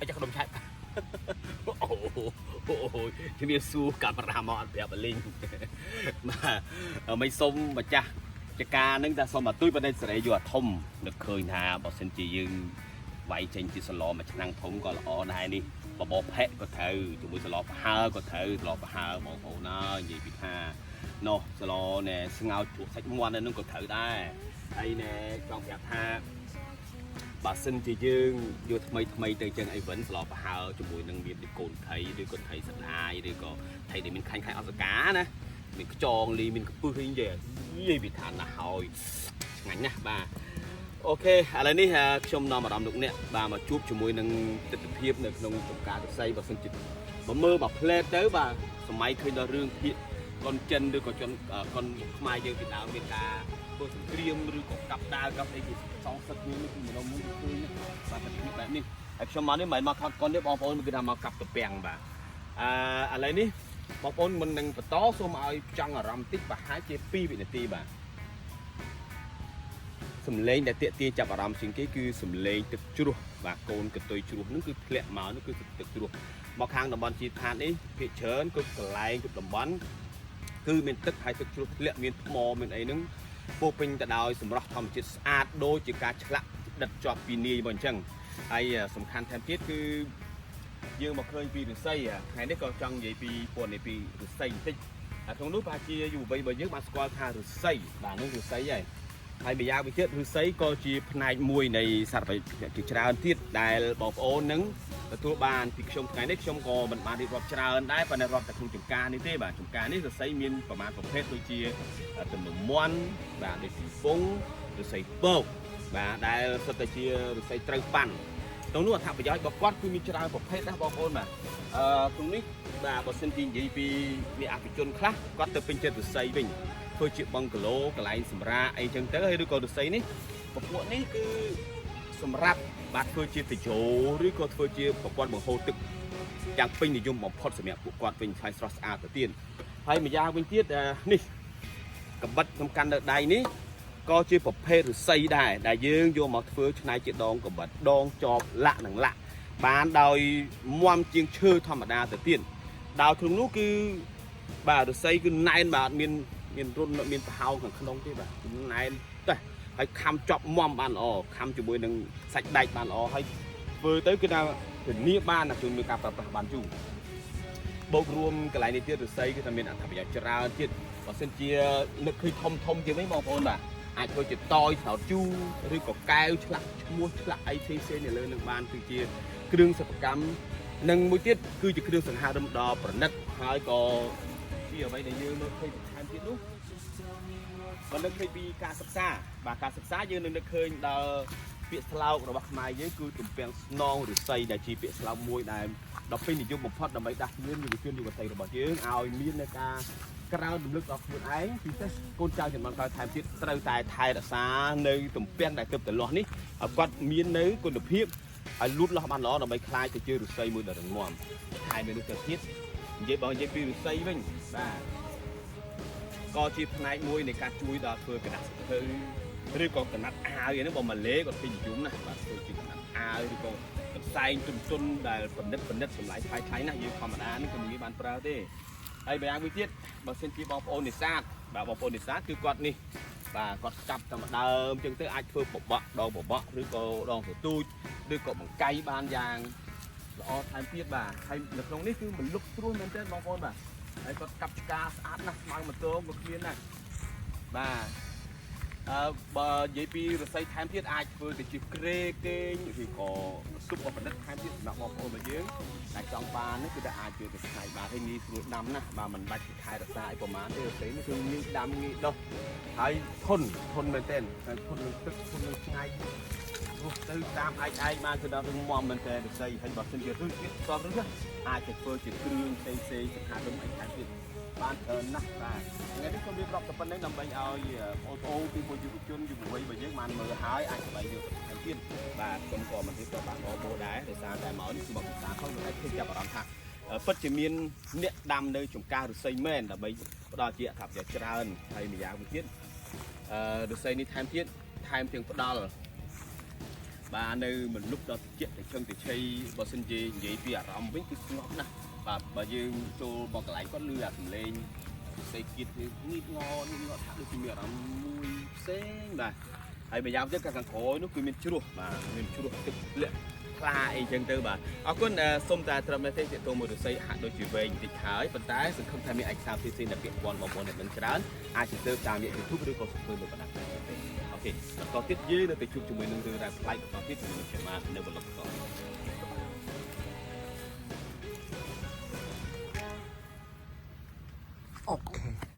ចាស់ក្រុមឆាច់អូអូជំរាបសួរកាមេរ៉ាមកអត់ប្រាប់អលីងបាទមិនសុំម្ចាស់ចការនឹងតែសុំអាទុយបណ្ឌិតសេរីយកអាធំនឹកឃើញថាបើសិនជាយើងវាយចេញជាសឡមួយឆ្នាំងធំក៏ល្អដែរនេះបបរផេកក៏ត្រូវជាមួយសឡប្រហើក៏ត្រូវសឡប្រហើបងប្អូនអើយនិយាយពីថានោះសឡណែស្ងោចជ្រក់សាច់មាន់នឹងក៏ត្រូវដែរហើយណែចង់ប្រាប់ថា បើសិនជាយើងយកថ្មីថ្មីទៅចឹងអីវិញស្លប្រហើជាមួយនឹងមានដូចកូនថៃឬក៏ថៃសដាយឬក៏ថៃដែលមានខាញ់ខាញ់អសកាណាមានខ្ចងលីមានកពឹសអីនិយាយនិយាយពីថាណាស់ហើយឆ្ងាញ់ណាស់បាទ OK ឥឡូវនេះខ្ញុំនាំអារម្មណ៍លោកអ្នកបាទមកជួបជាមួយនឹងទស្សនភាពនៅក្នុងចំការរស័យបើសិនជាបើមើលបើផ្លែតទៅបាទសម័យឃើញដល់រឿងភាគកុនចិនឬក៏ជនកុនខ្មែរយើងពីដើមមានការធ្វើសង្គ្រាមឬក៏កាប់ដាវកាប់អីគេសងសឹកនេះគឺម្ដងមួយឃើញបាទទស្សនភាពបែបនេះហើយខ្ញុំមកនេះមិនមែនមកថតកុនទេបងប្អូនគឺថាមកកាប់ត្រពាំងបាទអឺឥឡូវនេះបងប្អូនមុននឹងបន្តសូមឲ្យចង់អារម្មណ៍តិចប្រហែលជា2វិនាទីបាទ សំឡេងដែលតាកទាញចាប់អារម្មណ៍ជាងគេគឺសំឡេងទឹកជ្រោះបាទកូនកន្ទុយជ្រោះហ្នឹងគឺធ្លាក់មកនោះគឺទឹកជ្រោះមកខាងតំបន់ជីផាតនេះភាគច្រើនគ្រប់កន្លែងគ្រប់តំបន់គឺមានទឹកហើយទឹកជ្រោះធ្លាក់មានថ្មមានអីហ្នឹងពោពេញទៅដោយសម្រស់ធម្មជាតិស្អាតដូចជាការឆ្លាក់ដិតជាប់ពីនាយមកអញ្ចឹងហើយសំខាន់ថែមទៀតគឺយើងមកឃើញពីឫស្សីថ្ងៃនេះក៏ចង់និយាយពីពណ៌នេះពីឫស្សីបន្តិចហើយក្នុងនោះប្រហែលជាយុវវ័យរបស់យើងបានស្គាល់ថាឫស្សីបាទនោះឫស្សីហើយ ហើយម្យ៉ាងវិញទៀតឫស្សីក៏ជាផ្នែកមួយនៃសារពជាច្រើនទៀតដែលបងប្អូននឹងទទួលបានពីខ្ញុំថ្ងៃនេះខ្ញុំក៏មិនបានរៀបរាប់ច្រើនដែរប៉ុន្តែរាប់តែក្នុងចំការនេះទេបាទចំការនេះឫស្សីមានប្រមាណប្រភេទដូចជាទំនុំមន់បាទដូចពីពងឫស្សីពកបាទដែលសុទ្ធតែជាឫស្សីត្រូវប៉ាន់ក្នុងនោះអត្ថប្រយោជន៍របស់គាត់គឺមានច្រើនប្រភេទណាស់បងប្អូនបាទអឺក្នុងនេះបាទបើសិនជានិយាយពីមានអភិជនខ្លះគាត់ទៅពេញចិត្តឫស្សីវិញ ធ្វើជាបឹងកាឡូកន្លែងសម្រាកអីចឹងទៅហើយឬក៏ឫស្សីនេះពពួកនេះគឺសម្រាប់បាទធ្វើជាតយោឬក៏ធ្វើជាប្រព័ន្ធបង្ហូរទឹកយ៉ាងពេញនិយមបំផុតសម្រាប់ពួកគាត់វិញឆ្លៃស្រស់ស្អាតទៅទៀតហើយម្យ៉ាងវិញទៀតនេះកបិតសំខាន់នៅដៃនេះក៏ជាប្រភេទឫស្សីដែរដែលយើងយកមកធ្វើឆ្នៃជាដងកបិតដងចបលាក់និងលាក់បានដោយមមជាងឈើធម្មតាទៅទៀតដោយក្នុងនោះគឺបាទឫស្សីគឺណែនបាទអត់មាន មានរុនមានប្រហោងខាងក្នុងទេបាទណែនតេះហើយខំជាប់មមបានល្អខំជាមួយនឹងសាច់ដែកបានល្អហើយធ្វើទៅគឺថាធានាបានណាជួយមានការប្រើប្រាស់បានយូរបូករួមកន្លែងនេះទៀតឫស្សីគឺថាមានអត្ថប្រយោជន៍ច្រើនទៀតបើសិនជានឹកឃើញធំធំជាងនេះបងប្អូនបាទអាចធ្វើជាតយស្នោតជូរឬក៏កែវឆ្លាក់ឈ្មោះឆ្លាក់អីផ្សេងផ្សេងនៅលើនឹងបានគឺជាគ្រឿងសិប្បកម្មនិងមួយទៀតគឺជាគ្រឿងសង្ហារឹមដ៏ប្រណិតហើយក៏ជាអ្វីដែលយើងមើលឃើញបន្ថែមទៀតនោះ បើនឹកឃើញពីការសិក្សាបាទការសិក្សាយើងនឹងនឹកឃើញដល់ពាក្យស្លោករបស់ខ្មែរយើងគឺទំពាំងស្នងឫស្សីដែលជាពាក្យស្លោកមួយដែលដ៏ពេញនិយមបំផុតដើម្បីដាស់តឿនយុវជនយុវតីរបស់យើងឲ្យមាននៅការក្រើនរំលឹកដល់ខ្លួនឯងពិសេសកូនចៅជំនាន់ក្រោយថែមទៀតត្រូវតែថែរក្សានៅទំពាំងដែលទើបតែលាស់នេះឲ្យគាត់មាននៅគុណភាពឲ្យលូតលាស់បានល្អដើម្បីក្លាយទៅជាឫស្សីមួយដ៏រឹងមាំថែមមាននោះទៅទៀតនិយាយបងនិយាយពីឫស្សីវិញបាទ ក៏ជាផ្នែកមួយនៃការជួយដល់ធ្វើក្រដាសសៀវភៅឬក៏កណាត់អាវអីហ្នឹងបើម៉ាឡេគាត់ពេញនិយមណាស់បាទធ្វើជាកណាត់អាវឬក៏កន្សែងទុនទុនដែលប្រណិតប្រណិតតម្លៃថ្លៃថ្លៃណាស់យើងធម្មតានេះគឺមិនងាយបានប្រើទេហើយម្យ៉ាងមួយទៀតបើសិនជាបងប្អូននេសាទបាទបងប្អូននេសាទគឺគាត់នេះបាទគាត់កាប់តែម្ដើមចឹងទៅអាចធ្វើបបក់ដងបបក់ឬក៏ដងសទូចឬក៏បង្កៃបានយ៉ាងល្អថែមទៀតបាទហើយនៅក្នុងនេះគឺមិនលុកស្រួលមែនទែនបងប្អូនបាទ ហើយគាត់កាប់ឆ្កាស្អាតណាស់ស្មៅម៉ូតូក៏គ្មានដែរបាទអឺបើនិយាយពីរស័យថែមទៀតអាចធ្វើទៅជាក្រេគេងឬក៏ស៊ុបក៏ផលិតថែមទៀតសម្រាប់បងប្អូនរបស់យើងដែលចង់បាននេះគឺថាអាចយកទៅច្នៃបានហើយងាយស្រួលដាំណាស់បាទមិនបាច់ថែរក្សាអីប្រហែលទេរស័យនេះគឺងាយដាំងាយដុះហើយធន់ធន់មែនទែនហើយធន់នឹងទឹកធន់នឹងថ្ងៃរស់ទៅតាមឯកឯងបានគឺដល់រឹងមាំមែនទែនរស័យហើយបើសិនជារឹសទៀតសរឹសអាចจะធ្វើជាគ្រឿងផ្សេងផ្សេងសង្ហារឹមអីថែមទៀតបានច្រើនណាស់បាទថ្ងៃនេះខ្ញុំរៀបរាប់តែប៉ុណ្្នេះដើម្បីឲ្យបងប្អូនពីពលយុវជនយុវវ័យរបស់យើងបានមើលហើយអាចស្វែងយល់បន្ថែមទៀតបាទខ្ញុំក៏មិនរៀបរាប់បានអបោដែរដោយសារតែមកនេះគឺមកពិសាផងតែឃើញចាប់អារម្មណ៍ថាពិតជាមានអ្នកដាំនៅចំការឫស្សីមែនដើម្បីផ្ដល់ជាអត្ថប្រយោជន៍ច្រើនហើយម្យ៉ាងវិញទៀតអឺឫស្សីនេះថែមទៀតថែមទាំងផ្ដល់ បាទនៅមលុបដ៏ត្រជាក់ត្រឈឹងត្រឆៃបើសិនជានិយាយពីអារម្មណ៍វិញគឺស្ងប់ណាស់បាទបើយើងចូលមកកន្លែងគាត់លឺអាសំឡេងសេគៀតគឺងៀតងងៀតងថាដូចជាមានអារម្មណ៍មួយផ្សេងបាទហើយម្យ៉ាងទៀតក៏ខាងក្រោយនោះគឺមានជ្រោះបាទមានជ្រោះទឹកធ្លាក់ថ្លាអីចឹងទៅបាទអរគុណសូមតែត្រឹមនេះទេទាក់ទងមួយរស័យហាក់ដូចជាវែងបន្តិចហើយប៉ុន្តែសង្ឃឹមថាមានឯកសារផ្សេងៗដែលពាក់ព័ន្ធបងប្អូនអ្នកនឹងច្រើនអាចទៅតាមរយៈ YouTube ឬក៏សភើនៅបណ្ដាផ្សេងៗ។ OK បន្តទៀតយើងនៅតែជួបជាមួយនឹងរឿងរ៉ាវប្លែកបន្តទៀតជាមួយនឹងខ្ញុំបាទនៅបន្លប់បន្ត។